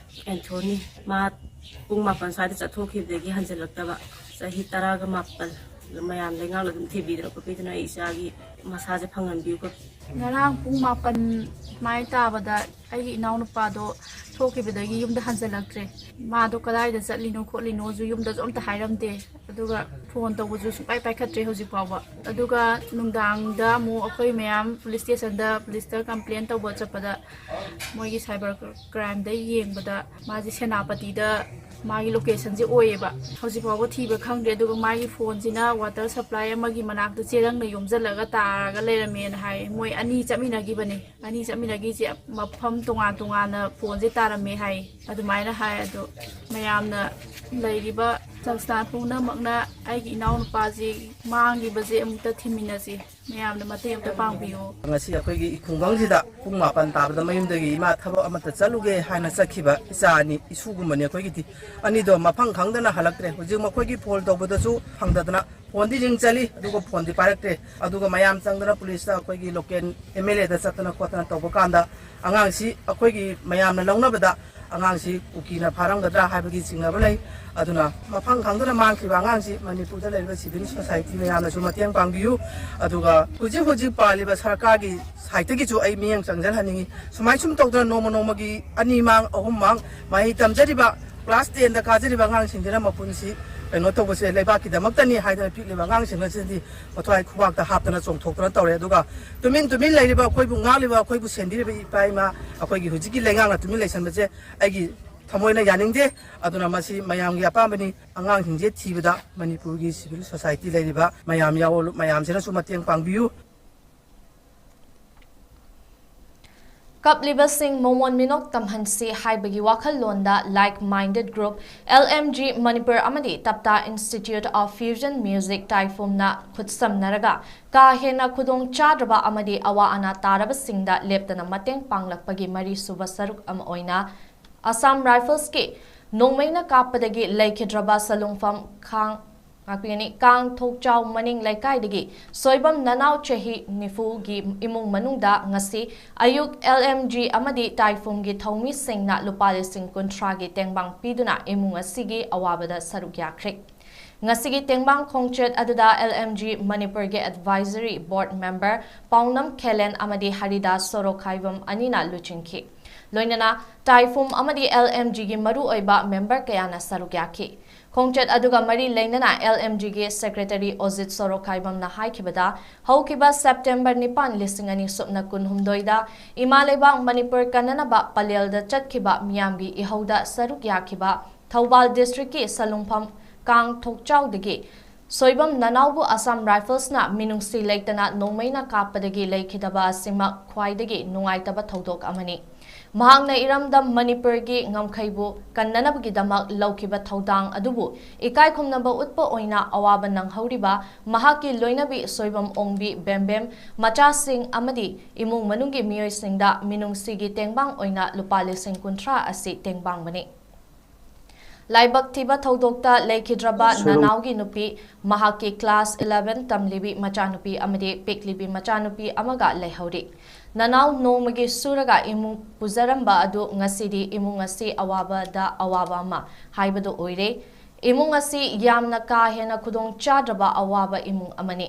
ꯑꯦꯟꯊꯣꯅꯤ, ꯃꯥ ꯄꯨꯡ ꯃꯥꯄꯟ ꯁ꯭ꯋꯥꯏꯗ ꯆꯠꯊꯣꯛꯈꯤꯕꯗꯒꯤ ꯍꯟꯖꯤꯜꯂꯛꯇꯕ, ꯆꯍꯤ ꯇꯔꯥꯒ ꯃꯥꯄꯟ꯫ ꯃꯌꯥꯝ ꯂꯩꯉꯥꯛꯅ ꯑꯗꯨꯝ ꯊꯤꯕꯤꯗꯅ ꯈꯣꯠꯄꯤꯗꯅ ꯑꯩ ꯏꯆꯥꯒꯤ ꯃꯁꯥꯁꯦ ꯐꯪꯍꯟꯕꯤꯌꯨ꯫ ꯉꯔꯥꯡ ꯄꯨꯡ ꯃꯥꯄꯟ ꯃꯥꯏ ꯇꯥꯕꯗ ꯑꯩꯒꯤ ꯏꯅꯥꯎꯅꯨꯄꯥꯗꯣ ꯊꯣꯛꯈꯤꯕꯗꯒꯤ ꯌꯨꯝꯗ ꯍꯟꯖꯤꯜꯂꯛꯇ꯭ꯔꯦ꯫ ꯃꯥꯗꯣ ꯀꯗꯥꯏꯗ ꯆꯠꯂꯤꯅꯣ ꯈꯣꯠꯂꯤꯅꯣꯁꯨ ꯌꯨꯝꯗꯁꯨ ꯑꯝꯇ ꯍꯥꯏꯔꯝꯗꯦ꯫ ꯑꯗꯨꯒ ꯐꯣꯟ ꯇꯧꯕꯁꯨ ꯁꯨꯡꯄꯥꯏ ꯄꯥꯏꯈꯠꯇ꯭ꯔꯦ ꯍꯧꯖꯤꯛ ꯐꯥꯎꯕ꯫ ꯑꯗꯨꯒ ꯅꯨꯡꯗꯥꯡꯗ ꯑꯃꯨꯛ ꯑꯩꯈꯣꯏ ꯃꯌꯥꯝ ꯄꯨꯂꯤꯁ ꯁ꯭ꯇꯦꯁꯟꯗ ꯄꯨꯂꯤꯁꯇ ꯀꯝꯄ꯭ꯂꯦꯟ ꯇꯧꯕ ꯆꯠꯄꯗ, ꯃꯣꯏꯒꯤ ꯁꯥꯏꯕꯔ ꯀ꯭ꯔꯥꯏꯝꯗ ꯌꯦꯡꯕꯗ ꯃꯥꯁꯦ ꯁꯦꯅꯥꯄꯇꯤꯗ ꯃꯥꯒꯤ ꯂꯣꯀꯦꯁꯟꯁꯦ ꯑꯣꯏꯌꯦꯕ꯫ ꯍꯧꯖꯤꯛ ꯐꯥꯎꯕ ꯊꯤꯕ ꯈꯪꯗ꯭ꯔꯦ꯫ ꯑꯗꯨꯒ ꯃꯥꯒꯤ ꯐꯣꯟꯁꯤꯅ ꯋꯥꯇꯔ ꯁꯄ꯭ꯂꯥꯏ ꯑꯃꯒꯤ ꯃꯅꯥꯛꯇ ꯆꯦꯔꯪꯅ ꯌꯣꯝꯁꯤꯜꯂꯒ ꯇꯥꯔꯒ ꯂꯩꯔꯝꯃꯦꯅ ꯍꯥꯏ꯫ ꯃꯣꯏ ꯑꯅꯤ ꯆꯠꯃꯤꯟꯅꯈꯤꯕꯅꯦ꯫ ꯑꯅꯤ ꯆꯠꯃꯤꯟꯅꯈꯤꯁꯦ ꯃꯐꯝ ꯇꯣꯉꯥꯟ ꯇꯣꯉꯥꯟꯅ ꯐꯣꯟꯁꯦ ꯇꯥꯔꯝꯃꯦ ꯍꯥꯏ꯫ ꯑꯗꯨꯃꯥꯏꯅ ꯍꯥꯏ꯫ ꯑꯗꯣ ꯃꯌꯥꯝꯅ ꯂꯩꯔꯤꯕ ꯁꯪꯁꯊꯥꯟ ꯄꯨꯝꯅꯃꯛꯅ ꯑꯩꯒꯤ ꯏꯅꯥꯎꯅꯨꯄꯥꯁꯤ ꯃꯥꯡꯈꯤꯕꯁꯦ ꯑꯃꯨꯛꯇ ꯊꯤꯃꯤꯟꯅꯁꯤ꯫ ꯃꯌꯥꯝꯅ ꯃꯇꯦꯡ ꯑꯝꯇ ꯄꯥꯡꯕꯤꯌꯨ꯫ ꯉꯁꯤ ꯑꯩꯈꯣꯏꯒꯤ ꯈꯨꯡꯒꯪꯁꯤꯗ ꯄꯨꯡ ꯃꯥꯄꯟ ꯇꯥꯕꯗ ꯃꯌꯨꯝꯗꯒꯤ ꯏꯃꯥ ꯊꯕꯛ ꯑꯃꯠꯇ ꯆꯠꯂꯨꯒꯦ ꯍꯥꯏꯅ ꯆꯠꯈꯤꯕ ꯏꯆꯥ ꯑꯅꯤ, ꯏꯁꯨꯒꯨꯝꯕꯅꯤ ꯑꯩꯈꯣꯏꯒꯤꯗꯤ꯫ ꯑꯅꯤꯗꯣ ꯃꯐꯝ ꯈꯪꯗꯅ ꯍꯜꯂꯛꯇ꯭ꯔꯦ꯫ ꯍꯧꯖꯤꯛ ꯃꯈꯣꯏꯒꯤ ꯐꯣꯟ ꯇꯧꯕꯗꯁꯨ ꯐꯪꯗꯗꯅ ꯐꯣꯟꯗꯤ ꯔꯤꯡ ꯆꯠꯂꯤ, ꯑꯗꯨꯒ ꯐꯣꯟꯗꯤ ꯄꯥꯏꯔꯛꯇ꯭ꯔꯦ꯫ ꯑꯗꯨꯒ ꯃꯌꯥꯝ ꯆꯪꯗꯅ ꯄꯨꯂꯤꯁꯇ, ꯑꯩꯈꯣꯏꯒꯤ ꯂꯣꯀꯦꯜ ꯑꯦꯝ ꯑꯦꯜ ꯑꯦꯗ ꯆꯠꯇꯅ ꯈꯣꯠꯇꯅ ꯇꯧꯕ ꯀꯥꯟꯗ ꯑꯉꯥꯡꯁꯤ ꯑꯩꯈꯣꯏꯒꯤ ꯃꯌꯥꯝꯅ ꯂꯧꯅꯕꯗ ꯑꯉꯥꯡꯁꯤ ꯀꯨꯀꯤꯅ ꯐꯥꯔꯝꯒꯗ꯭ꯔꯥ ꯍꯥꯏꯕꯒꯤ ꯆꯤꯡꯅꯕ ꯂꯩ꯫ ꯑꯗꯨꯅ ꯃꯐꯝ ꯈꯪꯗꯅ ꯃꯥꯡꯈꯤꯕ ꯑꯉꯥꯡꯁꯤ ꯃꯅꯤꯄꯨꯔꯗ ꯂꯩꯔꯤꯕ ꯁꯤꯚꯤꯜ ꯁꯣꯁꯥꯏꯇꯤ ꯃꯌꯥꯝꯅꯁꯨ ꯃꯇꯦꯡ ꯄꯥꯡꯕꯤꯌꯨ꯫ ꯑꯗꯨꯒ ꯍꯧꯖꯤꯛ ꯍꯧꯖꯤꯛ ꯄꯥꯜꯂꯤꯕ ꯁꯔꯀꯥꯔꯒꯤ ꯁꯥꯏꯠꯇꯒꯤꯁꯨ ꯑꯩ ꯃꯤꯠꯌꯦꯡ ꯆꯪꯖꯍꯟꯅꯤꯡꯉꯤ꯫ ꯁꯨꯃꯥꯏ ꯁꯨꯝ ꯇꯧꯗꯅ ꯅꯣꯡꯃ ꯅꯣꯡꯃꯒꯤ ꯑꯅꯤ ꯃꯥꯡ ꯑꯍꯨꯝ ꯃꯥꯡ ꯃꯍꯩ ꯇꯝꯖꯔꯤꯕ ꯀ꯭ꯂꯥꯁ ꯇꯦꯟꯗ ꯀꯥꯖꯔꯤꯕ ꯑꯉꯥꯡꯁꯤꯡꯁꯤꯅ ꯃꯄꯨꯟꯁꯤ ꯀꯩꯅꯣ ꯇꯧꯕꯁꯦ ꯂꯩꯕꯥꯛꯀꯤꯗꯃꯛꯇꯅꯤ ꯍꯥꯏꯗꯅ ꯄꯤꯛꯂꯤꯕ ꯑꯉꯥꯡꯁꯤꯡ ꯑꯁꯤꯗꯤ ꯃꯊ꯭ꯋꯥꯏ ꯈꯨꯕꯥꯛꯇ ꯍꯥꯞꯇꯅ ꯆꯣꯡꯊꯣꯛꯇꯅ ꯇꯧꯔꯦ꯫ ꯑꯗꯨꯒ ꯇꯨꯃꯤꯟ ꯇꯨꯃꯤꯟ ꯂꯩꯔꯤꯕ ꯑꯩꯈꯣꯏꯕꯨ ꯉꯥꯛꯂꯤꯕ, ꯑꯩꯈꯣꯏꯕꯨ ꯁꯦꯟꯕꯤꯔꯤꯕ ꯏꯄꯥ ꯏꯃꯥ, ꯑꯩꯈꯣꯏꯒꯤ ꯍꯧꯖꯤꯛꯀꯤ ꯂꯩꯉꯥꯛꯅ ꯇꯨꯃꯤꯟ ꯂꯩꯁꯟꯕꯁꯦ ꯑꯩꯒꯤ ꯊꯃꯣꯏꯅ ꯌꯥꯅꯤꯡꯗꯦ꯫ ꯑꯗꯨꯅ ꯃꯁꯤ ꯃꯌꯥꯝꯒꯤ ꯑꯄꯥꯝꯕꯅꯤ꯫ ꯑꯉꯥꯡꯁꯤꯡꯁꯦ ꯊꯤꯕꯗ ꯃꯅꯤꯄꯨꯔꯒꯤ ꯁꯤꯚꯤꯜ ꯁꯣꯁꯥꯏꯇꯤ ꯂꯩꯔꯤꯕ ꯃꯌꯥꯝ ꯌꯥꯎ-, ꯃꯌꯥꯝꯁꯤꯅꯁꯨ ꯃꯇꯦꯡ ꯄꯥꯡꯕꯤꯌꯨ꯫ ꯀꯞꯂꯤꯕꯁꯤꯡ ꯃꯃꯣꯟ ꯃꯤꯅꯣꯛ ꯇꯝꯍꯟꯁꯤ ꯍꯥꯏꯕꯒꯤ ꯋꯥꯈꯜꯂꯣꯟꯗ Like Minded Group, L M G Manipur ꯑꯃꯗꯤ Tapta Institute of Fusion Music ꯇꯥꯏꯐꯨꯝꯅ ꯈꯨꯠꯁꯝꯅꯔꯒ ꯀꯥ ꯍꯦꯟꯅ ꯈꯨꯗꯣꯡ ꯆꯥꯗ꯭ꯔꯕ ꯑꯃꯗꯤ ꯑꯋꯥ ꯑꯅꯥ ꯇꯥꯔꯕꯁꯤꯡꯗ ꯂꯦꯞꯇꯅ ꯃꯇꯦꯡ ꯄꯥꯡꯂꯛꯄꯒꯤ ꯃꯔꯤꯁꯨꯕ ꯁꯔꯨꯛ ꯑꯃ ꯑꯣꯏꯅ Assam Riflesꯀꯤ ꯅꯣꯡꯃꯩꯅ ꯀꯥꯞꯄꯗꯒꯤ ꯂꯩꯈꯤꯗ꯭ꯔꯕ ꯁꯂꯨꯡꯐꯝ ꯈꯥꯡ ꯉꯥꯛꯄꯤꯒꯅꯤ꯫ ꯀꯥꯡ ꯊꯣꯛꯆꯥꯎ ꯃꯅꯤꯡ ꯂꯩꯀꯥꯏꯗꯒꯤ ꯁꯣꯏꯕꯝ ꯅꯅꯥꯎ ꯆꯍꯤ ꯅꯤꯐꯨꯒꯤ ꯏꯃꯨꯡ ꯃꯅꯨꯡꯗ ꯉꯁꯤ ꯑꯌꯨꯛ ꯑꯦꯜ ꯑꯦꯝ ꯖꯤ ꯑꯃꯗꯤ ꯇꯥꯏꯐꯨꯝꯒꯤ ꯊꯧꯃꯤꯁꯤꯡꯅ ꯂꯨꯄꯥ ꯂꯤꯁꯤꯡ ꯀꯨꯟꯊ꯭ꯔꯥꯒꯤ ꯇꯦꯡꯕꯥꯡ ꯄꯤꯗꯨꯅ ꯏꯃꯨꯡ ꯑꯁꯤꯒꯤ ꯑꯋꯥꯕꯗ ꯁꯔꯨꯛ ꯌꯥꯈ꯭ꯔꯦ꯫ ꯉꯁꯤꯒꯤ ꯇꯦꯡꯕꯥꯡ ꯈꯣꯡꯆꯠ ꯑꯗꯨꯗ ꯑꯦꯜ ꯑꯦꯝ ꯖꯤ ꯃꯅꯤꯄꯨꯔꯒꯤ ꯑꯦꯗꯚꯥꯏꯖꯔꯤ ꯕꯣꯔꯗ ꯃꯦꯝꯕꯔ ꯄꯥꯎꯅꯝ ꯈꯦꯂꯦꯟ ꯑꯃꯗꯤ ꯍꯔꯤꯗꯥꯁ ꯁꯣꯔꯣꯈꯥꯏꯕꯝ ꯑꯅꯤꯅ ꯂꯨꯆꯤꯡꯈꯤ꯫ ꯂꯣꯏꯅꯅ ꯇꯥꯏꯐꯨꯝ ꯑꯃꯗꯤ ꯑꯦꯜ ꯑꯦꯝ ꯖꯤꯒꯤ ꯃꯔꯨꯑꯣꯏꯕ ꯃꯦꯝꯕꯔ ꯀꯌꯥꯅ ꯁꯔꯨꯛ ꯌꯥꯈꯤ꯫ ꯈꯣꯡꯆꯠ ꯑꯗꯨꯒ ꯃꯔꯤ ꯂꯩꯅꯅ ꯑꯦꯜ ꯑꯦꯝ ꯖꯤꯒꯤ ꯁꯦꯀ꯭ꯔꯦꯇꯔꯤ ꯑꯣꯖꯤꯠ ꯁꯣꯔꯣꯈꯥꯏꯕꯝꯅ ꯍꯥꯏꯈꯤꯕꯗ, ꯍꯧꯈꯤꯕ ꯁꯦꯞꯇꯦꯝꯕꯔ ꯅꯤꯄꯥꯟ, ꯂꯤꯁꯤꯡ ꯑꯅꯤ ꯁꯨꯞꯅ ꯀꯨꯟꯍꯨꯝꯗꯣꯏꯗ ꯏꯃꯥ ꯂꯩꯕꯥꯛ ꯃꯅꯤꯄꯨꯔ ꯀꯟꯅꯅꯕ ꯄꯂꯦꯜꯗ ꯆꯠꯈꯤꯕ ꯃꯤꯌꯥꯝꯒꯤ ꯏꯍꯧꯗ ꯁꯔꯨꯛ ꯌꯥꯈꯤꯕ ꯊꯧꯕꯥꯜ ꯗꯤꯁꯇ꯭ꯔꯤꯛꯀꯤ ꯁꯂꯨꯡꯐꯝ ꯀꯥꯡ ꯊꯣꯛꯆꯥꯎꯗꯒꯤ ꯁꯣꯏꯕꯝ ꯅꯅꯥꯎꯕꯨ ꯑꯁꯥꯝ ꯔꯥꯏꯐꯜꯁꯅ ꯃꯤꯅꯨꯡꯁꯤ ꯂꯩꯇꯅ ꯅꯣꯡꯃꯩꯅ ꯀꯥꯞꯄꯗꯒꯤ ꯂꯩꯈꯤꯗꯕ ꯑꯁꯤꯃꯛ ꯈ꯭ꯋꯥꯏꯗꯒꯤ ꯅꯨꯡꯉꯥꯏꯇꯕ ꯊꯧꯗꯣꯛ ꯑꯃꯅꯤ꯫ ꯃꯍꯥꯛꯅ ꯏꯔꯝꯗꯝ ꯃꯅꯤꯄꯨꯔꯒꯤ ꯉꯝꯈꯩꯕꯨ ꯀꯟꯅꯅꯕꯒꯤꯗꯃꯛ ꯂꯧꯈꯤꯕ ꯊꯧꯗꯥꯡ ꯑꯗꯨꯕꯨ ꯏꯀꯥꯏ ꯈꯨꯝꯅꯕ ꯎꯠꯄ ꯑꯣꯏꯅ ꯑꯋꯥꯕ ꯅꯪꯍꯧꯔꯤꯕ ꯃꯍꯥꯛꯀꯤ ꯂꯣꯏꯅꯕꯤ ꯁꯣꯏꯕꯝ ꯑꯣꯡꯕꯤ ꯕꯦꯝꯕꯦꯝ, ꯃꯆꯥꯁꯤꯡ ꯑꯃꯗꯤ ꯏꯃꯨꯡ ꯃꯅꯨꯡꯒꯤ ꯃꯤꯑꯣꯏꯁꯤꯡꯗ ꯃꯤꯅꯨꯡꯁꯤꯒꯤ ꯇꯦꯡꯕꯥꯡ ꯑꯣꯏꯅ ꯂꯨꯄꯥ ꯂꯤꯁꯤꯡ ꯀꯨꯟꯊ꯭ꯔꯥ ꯑꯁꯤ ꯇꯦꯡꯕꯥꯡꯕꯅꯤ꯫ ꯂꯥꯏꯕꯛ ꯊꯤꯕ ꯊꯧꯗꯣꯛꯇ ꯂꯩꯈꯤꯗ꯭ꯔꯕ ꯁꯣꯏꯕꯝ ꯅꯅꯥꯎꯒꯤ ꯅꯨꯄꯤ, ꯃꯍꯥꯛꯀꯤ ꯀ꯭ꯂꯥꯁ ꯏꯂꯦꯚꯦꯟ ꯇꯝꯂꯤꯕꯤ ꯃꯆꯥꯅꯨꯄꯤ ꯑꯃꯗꯤ ꯄꯤꯛꯂꯤꯕꯤ ꯃꯆꯥꯅꯨꯄꯤ ꯑꯃꯒ ꯂꯩꯍꯧꯔꯤ꯫ ꯅꯅꯥꯎ ꯅꯣꯡꯃꯒꯤ ꯁꯨꯔꯒ ꯏꯃꯨꯡ ꯄꯨꯖꯔꯝꯕ ꯑꯗꯨ ꯉꯁꯤꯗꯤ ꯏꯃꯨꯡ ꯑꯁꯤ ꯑꯋꯥꯕꯗ ꯑꯋꯥꯕ ꯑꯃ ꯍꯥꯏꯕꯗꯨ ꯑꯣꯏꯔꯦ꯫ ꯏꯃꯨꯡ ꯑꯁꯤ ꯌꯥꯝꯅ ꯀꯥ ꯍꯦꯟꯅ ꯈꯨꯗꯣꯡ ꯆꯥꯗ꯭ꯔꯕ ꯑꯋꯥꯕ ꯏꯃꯨꯡ ꯑꯃꯅꯤ꯫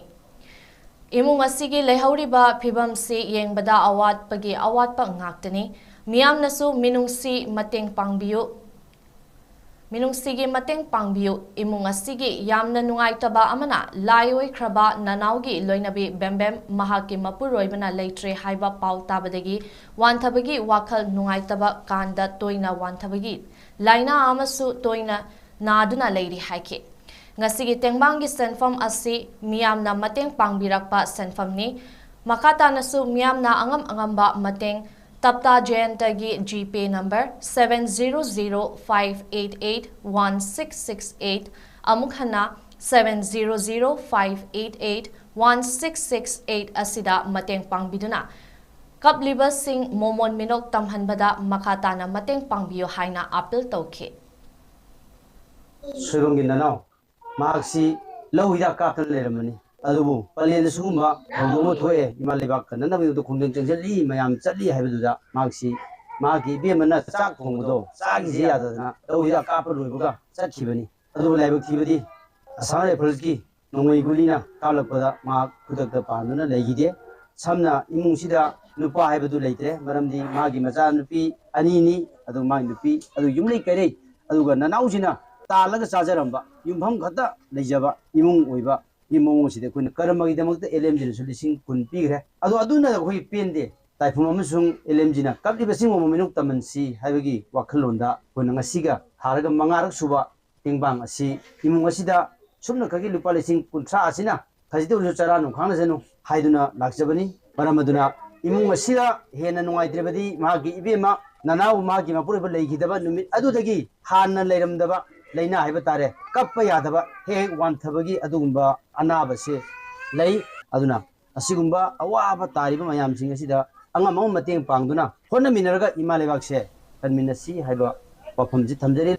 ꯏꯃꯨꯡ ꯑꯁꯤꯒꯤ ꯂꯩꯍꯧꯔꯤꯕ ꯐꯤꯕꯝꯁꯤ ꯌꯦꯡꯕꯗ ꯑꯋꯥꯠꯄꯒꯤ ꯑꯋꯥꯠꯄ ꯉꯥꯛꯇꯅꯤ꯫ ꯃꯤꯌꯥꯝꯅꯁꯨ ꯃꯤꯅꯨꯡꯁꯤ ꯃꯇꯦꯡ ꯄꯥꯡꯕꯤꯌꯨ꯫ ꯃꯤꯅꯨꯡꯁꯤꯒꯤ ꯃꯇꯦꯡ ꯄꯥꯡꯕꯤꯌꯨ꯫ ꯏꯃꯨꯡ ꯑꯁꯤꯒꯤ ꯌꯥꯝꯅ ꯅꯨꯡꯉꯥꯏꯇꯕ ꯑꯃꯅ, ꯂꯥꯏ ꯑꯣꯏꯈ꯭ꯔꯕ ꯅꯅꯥꯎꯒꯤ ꯂꯣꯏꯅꯕꯤ ꯕꯦꯝꯕꯦꯝ ꯃꯍꯥꯛꯀꯤ ꯃꯄꯨꯔꯣꯏꯕꯅ ꯂꯩꯇ꯭ꯔꯦ ꯍꯥꯏꯕ ꯄꯥꯎ ꯇꯥꯕꯗꯒꯤ ꯋꯥꯟꯊꯕꯒꯤ ꯋꯥꯈꯜ ꯅꯨꯡꯉꯥꯏꯇꯕ ꯀꯥꯟꯗ ꯇꯣꯏꯅ ꯋꯥꯟꯊꯕꯒꯤ ꯂꯥꯏꯅꯥ ꯑꯃꯁꯨ ꯇꯣꯏꯅ ꯅꯥꯗꯨꯅ ꯂꯩꯔꯤ ꯍꯥꯏꯈꯤ꯫ ꯉꯁꯤꯒꯤ ꯇꯦꯡꯕꯥꯡꯒꯤ ꯁꯦꯟꯐꯝ ꯑꯁꯤ ꯃꯤꯌꯥꯝꯅ ꯃꯇꯦꯡ ꯄꯥꯡꯕꯤꯔꯛꯄ ꯁꯦꯟꯐꯝꯅꯤ꯫ ꯃꯈꯥ ꯇꯥꯅꯁꯨ ꯃꯤꯌꯥꯝꯅ ꯑꯉꯝ ꯑꯉꯝꯕ ꯃꯇꯦꯡ ꯇꯞꯇꯥ ꯖꯌꯟꯇꯒꯤ ꯖꯤꯄꯦ number seven zero zero five eight eight one six six eight, ꯑꯃꯨꯛ ꯍꯟꯅ seven zero zero five eight eight one six six eight ꯑꯁꯤꯗ ꯃꯇꯦꯡ ꯄꯥꯡꯕꯤꯗꯨꯅ ꯀꯞꯂꯤꯕꯁꯤꯡ ꯃꯣꯃꯣꯟ ꯃꯤꯅꯣꯛ ꯇꯝꯍꯟꯕꯗ ꯃꯈꯥ ꯇꯥꯅ ꯃꯇꯦꯡ ꯄꯥꯡꯕꯤꯌꯨ ꯍꯥꯏꯅ ꯑꯥꯄꯤꯜ ꯇꯧꯈꯤ꯫ ꯁꯣꯏꯕꯝꯒꯤ ꯅꯅꯥꯎ ꯃꯍꯥꯛꯁꯤ ꯂꯧ ꯍꯤꯗꯥꯛ ꯀꯥꯞꯇꯅ ꯂꯩꯔꯝꯕꯅꯤ꯫ ꯑꯗꯨꯕꯨ ꯄꯂꯦꯟꯗ ꯁꯤꯒꯨꯝꯕ ꯊꯧꯗꯣꯛ ꯑꯃ ꯊꯣꯛꯑꯦ, ꯏꯃꯥ ꯂꯩꯕꯥꯛ ꯀꯟꯅꯅꯕꯒꯤꯗꯃꯛꯇ ꯈꯣꯡꯖꯪ ꯆꯪꯁꯤꯜꯂꯤ, ꯃꯌꯥꯝ ꯆꯠꯂꯤ ꯍꯥꯏꯕꯗꯨꯗ ꯃꯍꯥꯛꯁꯤ ꯃꯍꯥꯛꯀꯤ ꯏꯕꯦꯝꯃꯅ ꯆꯥꯛ ꯊꯣꯡꯕꯗꯣ ꯆꯥꯈꯤꯁꯤ ꯌꯥꯗꯗꯅ ꯂꯧ ꯍꯤꯗꯥꯛ ꯀꯥꯞꯄ ꯂꯣꯏꯕꯒ ꯆꯠꯈꯤꯕꯅꯤ꯫ ꯑꯗꯨꯕꯨ ꯂꯥꯏꯕꯛ ꯊꯤꯕꯗꯤ ꯑꯁꯥꯝ ꯔꯥꯏꯐꯜꯁꯀꯤ ꯅꯣꯡꯃꯩ ꯒꯨꯂꯤꯅ ꯀꯥꯞꯂꯛꯄꯗ ꯃꯍꯥꯛ ꯈꯨꯗꯛꯇ ꯄꯥꯟꯗꯨꯅ ꯂꯩꯈꯤꯗꯦ꯫ ꯁꯝꯅ ꯏꯃꯨꯡꯁꯤꯗ ꯅꯨꯄꯥ ꯍꯥꯏꯕꯗꯨ ꯂꯩꯇ꯭ꯔꯦ, ꯃꯔꯝꯗꯤ ꯃꯥꯒꯤ ꯃꯆꯥꯅꯨꯄꯤ ꯑꯅꯤꯅꯤ, ꯑꯗꯨ ꯃꯥꯒꯤ ꯅꯨꯄꯤ ꯑꯗꯨ ꯌꯨꯝꯂꯩ ꯀꯩꯔꯩ, ꯑꯗꯨꯒ ꯅꯅꯥꯎꯁꯤꯅ ꯇꯥꯜꯂꯒ ꯆꯥꯖꯔꯝꯕ ꯌꯨꯝꯐꯝ ꯈꯛꯇ ꯂꯩꯖꯕ ꯏꯃꯨꯡ ꯑꯣꯏꯕ ꯒꯤ ꯃꯑꯣꯡ ꯑꯁꯤꯗ ꯑꯩꯈꯣꯏꯅ ꯀꯔꯃꯒꯤꯗꯃꯛꯇ ꯑꯦꯜ ꯑꯦꯝ ꯖꯤꯅꯁꯨ ꯂꯤꯁꯤꯡ ꯀꯨꯟ ꯄꯤꯈ꯭ꯔꯦ꯫ ꯑꯗꯣ ꯑꯗꯨꯅ ꯑꯩꯈꯣꯏ ꯄꯦꯟꯗꯦ꯫ ꯇꯥꯏꯐꯨꯝ ꯑꯃꯁꯨꯡ ꯑꯦꯜ ꯑꯦꯝ ꯖꯤꯅ ꯀꯞꯂꯤꯕꯁꯤꯡꯕꯨ ꯃꯃꯤꯅꯣꯛ ꯇꯝꯍꯟꯁꯤ ꯍꯥꯏꯕꯒꯤ ꯋꯥꯈꯜꯂꯣꯟꯗ ꯑꯩꯈꯣꯏꯅ ꯉꯁꯤꯒ ꯊꯥꯔꯒ ꯃꯉꯥꯔꯛ ꯁꯨꯕ ꯇꯦꯡꯕꯥꯡ ꯑꯁꯤ ꯏꯃꯨꯡ ꯑꯁꯤꯗ ꯁꯨꯞꯅꯈꯛꯀꯤ ꯂꯨꯄꯥ ꯂꯤꯁꯤꯡ ꯀꯨꯟꯊ꯭ꯔꯥ ꯑꯁꯤꯅ ꯈꯖꯤꯛꯇ ꯑꯣꯏꯔꯁꯨ ꯆꯔꯥ ꯅꯨꯡꯈꯥꯡꯅꯁꯅꯨ ꯍꯥꯏꯗꯨꯅ ꯂꯥꯛꯆꯕꯅꯤ꯫ ꯃꯔꯝ ꯑꯗꯨꯅ ꯏꯃꯨꯡ ꯑꯁꯤꯗ ꯍꯦꯟꯅ ꯅꯨꯡꯉꯥꯏꯇ꯭ꯔꯕꯗꯤ ꯃꯍꯥꯛꯀꯤ ꯏꯕꯦꯝꯃ ꯅꯅꯥꯎ ꯃꯍꯥꯛꯀꯤ ꯃꯄꯨꯔꯣꯏꯕ ꯂꯩꯈꯤꯗꯕ ꯅꯨꯃꯤꯠ ꯑꯗꯨꯗꯒꯤ ꯍꯥꯟꯅ ꯂꯩꯔꯝꯗꯕ ꯂꯥꯏꯅꯥ ꯍꯥꯏꯕ ꯇꯥꯔꯦ, ꯀꯞꯄ ꯌꯥꯗꯕ, ꯍꯦꯛ ꯍꯦꯛ ꯋꯥꯟꯊꯕꯒꯤ ꯑꯗꯨꯒꯨꯝꯕ ꯑꯅꯥꯕꯁꯦ ꯂꯩ꯫ ꯑꯗꯨꯅ ꯑꯁꯤꯒꯨꯝꯕ ꯑꯋꯥꯕ ꯇꯥꯔꯤꯕ ꯃꯌꯥꯝꯁꯤꯡ ꯑꯁꯤꯗ ꯑꯉꯝ ꯑꯉꯝ ꯃꯇꯦꯡ ꯄꯥꯡꯗꯨꯅ ꯍꯣꯠꯅꯃꯤꯟꯅꯔꯒ ꯏꯃꯥ ꯂꯩꯕꯥꯛꯁꯦ ꯀꯟꯃꯤꯟꯅꯁꯤ ꯍꯥꯏꯕ ꯋꯥꯐꯝꯁꯤ ꯊꯝꯖꯔꯤ꯫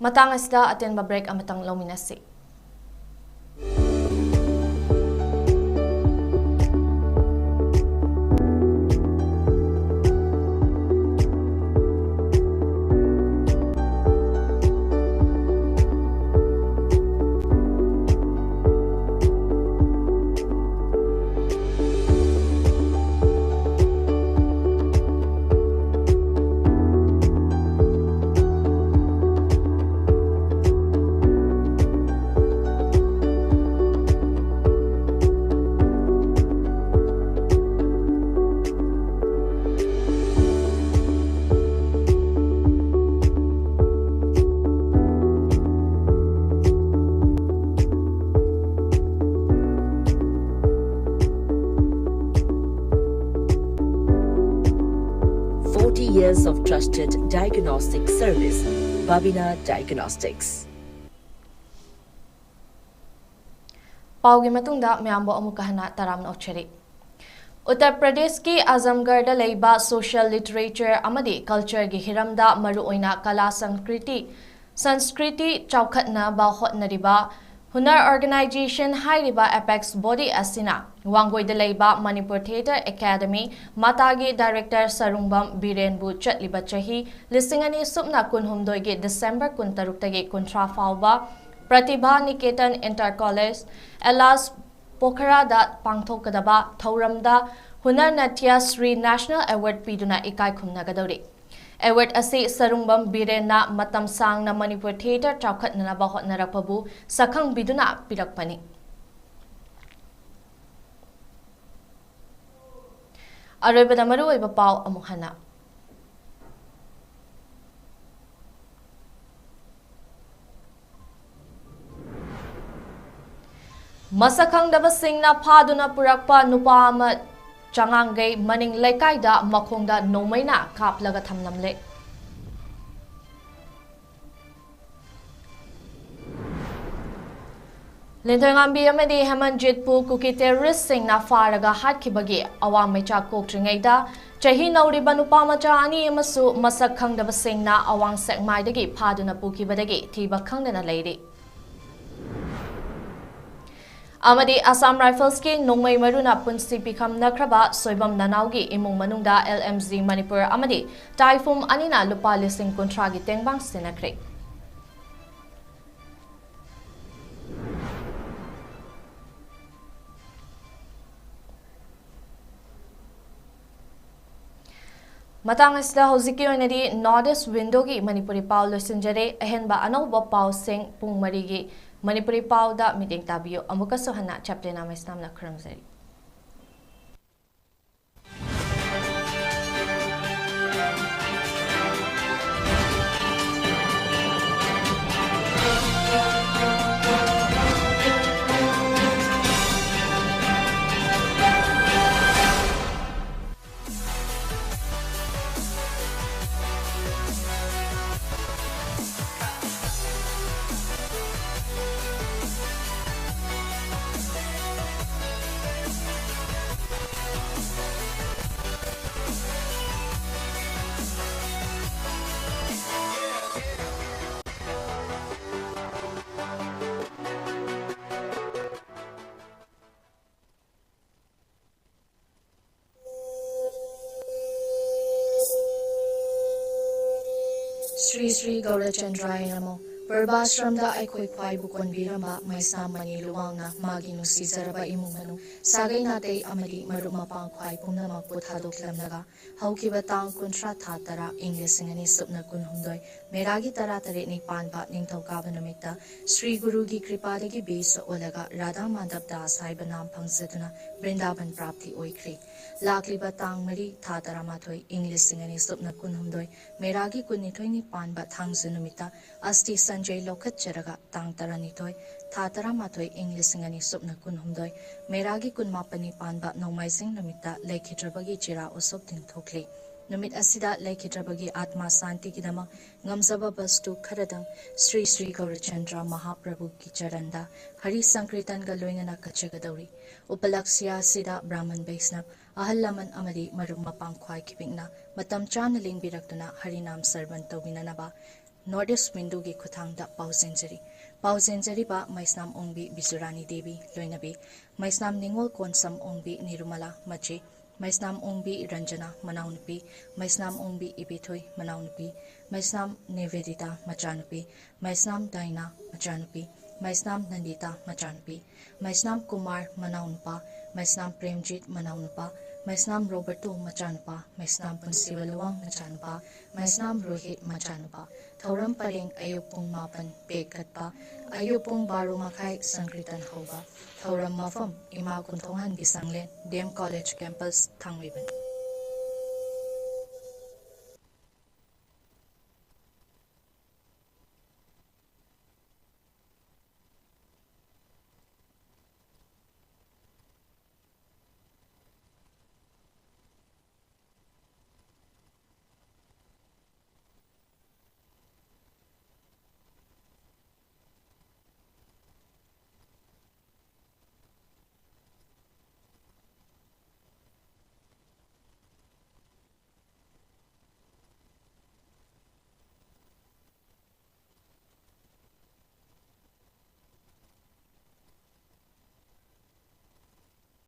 ꯃꯇꯥꯡ ꯑꯁꯤꯗ ꯑꯇꯦꯟꯕ ꯕ꯭ꯔꯦꯛ ꯑꯃꯇꯪ ꯂꯧꯃꯤꯟꯅꯁꯤ꯫ Forty years of trusted diagnostic service, Babina Diagnostics. ꯄꯥꯎꯒꯤ ꯃꯇꯨꯡꯗ ꯃꯌꯥꯝꯕꯨ ꯑꯃꯨꯛꯀ ꯍꯟꯅ ꯇꯔꯥꯝꯅ ꯑꯣꯛꯆꯔꯤ꯫ ꯎꯠꯇꯔ ꯄ꯭ꯔꯗꯦꯁꯀꯤ ꯑꯖꯝꯒꯔꯗ ꯂꯩꯕ social literature ꯑꯃꯗꯤ cultureꯒꯤ ꯍꯤꯔꯝꯗ, ꯃꯔꯨꯑꯣꯏꯅ ꯀꯂꯥ ꯁꯪꯁꯀ꯭ꯔꯤꯇꯤ ꯁꯪꯁꯀ꯭ꯔꯤꯇꯤ ꯆꯥꯎꯈꯠꯅꯕ ꯍꯣꯠꯅꯔꯤꯕ ꯍꯨꯅꯔ ꯑꯣꯔꯒꯅꯥꯏꯖꯦꯁꯟ ꯍꯥꯏꯔꯤꯕ ꯑꯦꯄꯦꯛꯁ ꯕꯣꯗꯤ ꯑꯁꯤꯅ ꯋꯥꯡꯒꯣꯏꯗ ꯂꯩꯕ Manipur theatre academy ꯃꯇꯥꯒꯤ director Sarungbam ꯕꯤꯔꯦꯟꯕꯨ ꯆꯠꯂꯤꯕ ꯆꯍꯤ ꯂꯤꯁꯤꯡ ꯑꯅꯤ ꯁꯨꯞꯅ ꯀꯨꯟꯍꯨꯝꯗꯣꯏꯒꯤ ꯗꯤꯁꯦꯝꯕꯔ ꯀꯨꯟꯇꯔꯨꯛꯇꯒꯤ ꯀꯨꯟꯊ꯭ꯔꯥ ꯐꯥꯎꯕ ꯄ꯭ꯔꯇꯤꯚꯥ ꯅꯤꯀꯦꯇꯟ ꯏꯟꯇꯔ ꯀꯣꯂꯦꯖ ꯑꯦꯂꯥꯁ ꯄꯣꯈꯔꯥꯗ ꯄꯥꯡꯊꯣꯛꯀꯗꯕ ꯊꯧꯔꯝꯗ ꯍꯨꯅꯔ ꯅꯥꯇ꯭ꯌ ꯁ꯭ꯔꯤ ꯅꯦꯁꯅꯦꯜ ꯑꯦꯋꯥꯔꯗ ꯄꯤꯗꯨꯅ ꯏꯀꯥꯏ ꯈꯨꯝꯅꯒꯗꯧꯔꯤ꯫ ꯑꯦꯋꯥꯔꯗ ꯑꯁꯤ ꯁꯔꯨꯡꯕꯝ ꯕꯤꯔꯦꯟꯅ ꯃꯇꯝ ꯁꯥꯡꯅ ꯃꯅꯤꯄꯨꯔ ꯊꯤꯌꯦꯇꯔ ꯆꯥꯎꯈꯠꯅꯅꯕ ꯍꯣꯠꯅꯔꯛꯄꯕꯨ ꯁꯛꯈꯪꯕꯤꯗꯨꯅ ꯄꯤꯔꯛꯄꯅꯤ꯫ ꯑꯔꯣꯏꯕꯗ ꯃꯔꯨꯑꯣꯏꯕ ꯄꯥꯎ ꯑꯃꯨꯛ ꯍꯟꯅ꯫ ꯃꯁꯛ ꯈꯪꯗꯕꯁꯤꯡꯅ ꯐꯥꯗꯨꯅ ꯄꯨꯔꯛꯄ ꯅꯨꯄꯥ ꯑꯃ ꯆꯉꯥꯡꯒꯩ ꯃꯅꯤꯡ ꯂꯩꯀꯥꯏꯗ ꯃꯈꯣꯡꯗ ꯅꯣꯡꯃꯩꯅ ꯀꯥꯞꯂꯒ ꯊꯝꯂꯝꯂꯦ꯫ ꯂꯤꯟꯊꯣꯏꯉꯥꯝꯕꯤ ꯑꯃꯗꯤ ꯍꯦꯃꯟꯖꯤꯠꯄꯨ ꯀꯨꯀꯤ ꯇꯦꯔꯣꯔꯤꯁꯁꯤꯡꯅ ꯐꯥꯔꯒ ꯍꯥꯠꯈꯤꯕꯒꯤ ꯑꯋꯥ ꯃꯩꯆꯥꯛ ꯀꯣꯛꯇ꯭ꯔꯤꯉꯩꯗ, ꯆꯍꯤ ꯅꯧꯔꯤꯕ ꯅꯨꯄꯥ ꯃꯆꯥ ꯑꯅꯤ ꯑꯃꯁꯨ ꯃꯁꯛ ꯈꯪꯗꯕꯁꯤꯡꯅ ꯑꯋꯥꯡ ꯁꯦꯛꯃꯥꯏꯗꯒꯤ ꯐꯥꯗꯨꯅ ꯄꯨꯈꯤꯕꯗꯒꯤ ꯊꯤꯕ ꯈꯪꯗꯅ ꯂꯩꯔꯤ꯫ ꯑꯃꯗꯤ ꯑꯁꯥꯝ ꯔꯥꯏꯐꯜꯁꯀꯤ ꯅꯣꯡꯃꯩ ꯃꯔꯨꯅ ꯄꯨꯟꯁꯤ ꯄꯤꯈꯝꯅꯈ꯭ꯔꯕ ꯁꯣꯏꯕꯝ ꯅꯅꯥꯎꯒꯤ ꯏꯃꯨꯡ ꯃꯅꯨꯡꯗ ꯑꯦꯜ ꯑꯦꯝ ꯖꯤ ꯃꯅꯤꯄꯨꯔ ꯑꯃꯗꯤ ꯇꯥꯏꯐꯨꯝ ꯑꯅꯤꯅ ꯂꯨꯄꯥ ꯂꯤꯁꯤꯡ ꯀꯨꯟꯊ꯭ꯔꯥꯒꯤ ꯇꯦꯡꯕꯥꯡ ꯁꯤꯟꯅꯈ꯭ꯔꯦ꯫ ꯃꯇꯥꯡ ꯑꯁꯤꯗ ꯍꯧꯖꯤꯛꯀꯤ ꯑꯣꯏꯅꯗꯤ North East Windowꯒꯤ ꯃꯅꯤꯄꯨꯔꯤ ꯄꯥꯎ ꯂꯣꯏꯁꯤꯟꯖꯔꯦ꯫ ꯑꯍꯦꯟꯕ ꯑꯅꯧꯕ ꯄꯥꯎꯁꯤꯡ ꯄꯨꯡ ꯃꯔꯤꯒꯤ ꯃꯅꯤꯄꯨꯔꯤ ꯄꯥꯎꯗ ꯃꯤꯠꯌꯦꯡ ꯇꯥꯕꯤꯌꯨ꯫ ꯑꯃꯨꯛꯀꯁꯨ ꯍꯟꯅ ꯆꯦꯞꯇꯦꯅꯥ ꯃꯩꯁꯅꯥꯝꯅ ꯈꯨꯔꯨꯝꯖꯔꯤ꯫ ꯁ꯭ꯔꯤ ꯁ꯭ꯔꯤ ꯒꯧꯔꯆꯟꯗ꯭ꯔꯥꯌ ꯅꯃꯣ꯫ ꯄꯔꯕꯥꯁ꯭ꯔꯝꯗ ꯑꯩꯈꯣꯏ ꯈ꯭ꯋꯥꯏꯕꯨ ꯀꯣꯟꯕꯤꯔꯝꯕ ꯃꯩꯁꯥ ꯃꯅꯤ ꯂꯨꯋꯥꯡꯅ ꯃꯥꯒꯤ ꯅꯨꯡꯁꯤꯖꯔꯕ ꯏꯃꯨꯡ ꯃꯅꯨꯡ, ꯁꯥꯒꯩ ꯅꯥꯇꯩ ꯑꯃꯗꯤ ꯃꯔꯨꯞ ꯃꯄꯥꯡ ꯈ꯭ꯋꯥꯏ ꯄꯨꯝꯅꯃꯛꯄꯨ ꯊꯥꯗꯣꯛꯂꯝꯂꯒ, ꯍꯧꯈꯤꯕ ꯇꯥꯡ ꯀꯨꯟꯊ꯭ꯔꯥ ꯊꯥ ꯇꯔꯥ ꯏꯪ ꯂꯤꯁꯤꯡ ꯑꯅꯤ ꯁꯨꯞꯅ ꯀꯨꯟꯍꯨꯝꯗꯣꯏ, ꯃꯦꯔꯥꯒꯤ ꯇꯔꯥ ꯇꯔꯦꯠꯅꯤ ꯄꯥꯟꯕ ꯅꯤꯡꯊꯧꯀꯥꯕ ꯅꯨꯃꯤꯠꯇ ꯁ꯭ꯔꯤ ꯒꯨꯔꯨꯒꯤ ꯀ꯭ꯔꯤꯄꯥꯗꯒꯤ ꯕꯤꯁ ꯑꯣꯜꯂꯒ ꯔꯥꯙꯥ ꯃꯥꯙꯕ ꯗꯥꯁ ꯍꯥꯏꯕ ꯅꯥꯝ ꯐꯪꯖꯗꯨꯅ ꯕ꯭ꯔꯤꯟꯗꯥꯕꯟ ꯄ꯭ꯔꯥꯞꯇꯤ ꯑꯣꯏꯈ꯭ꯔꯦ꯫ ꯂꯥꯛꯂꯤꯕ ꯇꯥꯡ ꯃꯔꯤ ꯊꯥ ꯇꯔꯥꯃꯥꯊꯣꯏ ꯏꯪ ꯂꯤꯁꯤꯡ ꯑꯅꯤ ꯁꯨꯞꯅ ꯀꯨꯟꯍꯨꯝꯗꯣꯏ, ꯃꯦꯔꯥꯒꯤ ꯀꯨꯟꯅꯤꯊꯣꯏꯅꯤ ꯄꯥꯟꯕ ꯊꯥꯡꯖ ꯅꯨꯃꯤꯠꯇ ꯑꯁꯇꯤ ꯁꯟꯖꯩ ꯂꯧꯈꯠꯆꯔꯒ ꯇꯥꯡ ꯇꯔꯥꯅꯤꯊꯣꯏ ꯊꯥ ꯇꯔꯥꯃꯥꯊꯣꯏ ꯏꯪ ꯂꯤꯁꯤꯡ ꯑꯅꯤ ꯁꯨꯞꯅ ꯀꯨꯟꯍꯨꯝꯗꯣꯏ, ꯃꯦꯔꯥꯒꯤ ꯀꯨꯟꯃꯥꯄꯟꯅꯤ ꯄꯥꯟꯕ ꯅꯣꯡꯃꯥꯏꯖꯤꯡ ꯅꯨꯃꯤꯠꯇ ꯂꯩꯈꯤꯗ꯭ꯔꯕꯒꯤ ꯆꯤꯔꯥ ꯎꯁꯣꯞ ꯇꯤꯟꯊꯣꯛꯂꯤ꯫ ꯅꯨꯃꯤꯠ ꯑꯁꯤꯗ ꯂꯩꯈꯤꯗ꯭ꯔꯕꯒꯤ ꯑꯥꯠꯃꯥ ꯁꯥꯟꯇꯤꯒꯤꯗꯃꯛ ꯉꯝꯖꯕ ꯕꯁꯇꯨ ꯈꯔꯗꯪ ꯁ꯭ꯔꯤ ꯁ꯭ꯔꯤ ꯒꯧꯔꯆꯟꯗ꯭ꯔ ꯃꯍꯥꯄ꯭ꯔꯚꯨꯒꯤ ꯆꯔꯟꯗ ꯍꯔꯤ ꯁꯪꯀ꯭ꯔꯤꯇꯟꯒ ꯂꯣꯏꯅꯅ ꯀꯠꯆꯒꯗꯧꯔꯤ꯫ ꯎꯄꯂꯛꯁ꯭ꯌ ꯑꯁꯤꯗ ꯕ꯭ꯔꯥꯍꯃꯟ ꯕꯩꯁꯅꯕ, ꯑꯍꯜ ꯂꯃꯟ ꯑꯃꯗꯤ ꯃꯔꯨꯞ ꯃꯄꯥꯡ ꯈ꯭ꯋꯥꯏ ꯈꯤꯄꯤꯛꯅ ꯃꯇꯝ ꯆꯥꯅ ꯂꯦꯡꯕꯤꯔꯛꯇꯨꯅ ꯍꯔꯤꯅꯥꯝ ꯁꯔꯕꯟ ꯇꯧꯕꯤꯅꯅꯕ ꯅꯣꯔꯠ ꯏꯁ ꯋꯤꯟꯗꯣꯒꯤ ꯈꯨꯠꯊꯥꯡꯗ ꯄꯥꯎꯖꯦꯟꯖꯔꯤ꯫ ꯄꯥꯎꯖꯦꯟꯖꯔꯤꯕ ꯃꯩꯁꯅꯥꯝ ꯑꯣꯡꯕꯤ ꯕꯤꯖꯨꯔꯥꯅꯤ ꯗꯦꯕꯤ ꯂꯣꯏꯅꯕꯤ, ꯃꯩꯁꯅꯥꯝ ꯅꯤꯉꯣꯜ ꯀꯣꯟꯁꯝ ꯑꯣꯡꯕꯤ ꯅꯤꯔꯨꯃꯂꯥ ꯃꯆꯦ, ꯃꯩꯁꯅꯥꯝ ꯑꯣꯡꯕꯤ ꯔꯟꯖꯅꯥ ꯃꯅꯥꯎꯅꯨꯄꯤ, ꯃꯩꯁꯅꯥꯝ ꯑꯣꯡꯕꯤ ꯏꯕꯦꯊꯣꯏ ꯃꯅꯥꯎꯅꯨꯄꯤ, ꯃꯩꯁꯅꯥꯝ ꯅꯤꯕꯦꯗꯤꯇꯥ ꯃꯆꯥꯅꯨꯄꯤ, ꯃꯩꯁꯅꯥꯝ ꯗꯥꯏꯅꯥ ꯃꯆꯥꯅꯨꯄꯤ, ꯃꯩꯁꯅꯥꯝ ꯅꯟꯗꯤꯇꯥ ꯃꯆꯥꯅꯨꯄꯤ, ꯃꯩꯁꯅꯥꯝ ꯀꯨꯃꯥꯔ ꯃꯅꯥꯎꯅꯨꯄꯥ, ꯃꯩꯁꯅꯥꯝ ꯄ꯭ꯔꯦꯝꯖꯤꯠ ꯃꯅꯥꯎꯅꯨꯄꯥ, ꯃꯩꯁꯅꯥꯝ ꯔꯣꯕꯔꯇꯣ ꯃꯆꯥꯅꯨꯄꯥ, ꯃꯩꯁꯅꯥꯝ ꯄꯨꯟꯁꯤꯕ ꯂꯨꯋꯥꯡ ꯃꯆꯥꯅꯨꯄꯥ, ꯃꯩꯁꯅꯥꯝ ꯔꯣꯍꯤꯠ ꯃꯆꯥꯅꯨꯄꯥ꯫ ꯊꯧꯔꯝ ꯄꯔꯦꯡ ꯑꯌꯨꯛ ꯄꯨꯡ ꯃꯥꯄꯟ ꯄꯦꯛ ꯀꯠꯄ, ꯑꯌꯨꯛ ꯄꯨꯡ ꯕꯥꯔꯣ ꯃꯈꯥꯏ ꯁꯪꯀ꯭ꯔꯤꯇꯟ ꯍꯧꯕ꯫ ꯊꯧꯔꯝ ꯃꯐꯝ ꯏꯃꯥ ꯀꯨꯟꯊꯣꯡꯍꯟꯒꯤ ꯁꯪꯂꯦꯟ, ꯗꯤ ꯑꯦꯝ ꯀꯣꯂꯦꯖ ꯀꯦꯝꯄꯁ, ꯊꯥꯡꯃꯩꯕꯟ꯫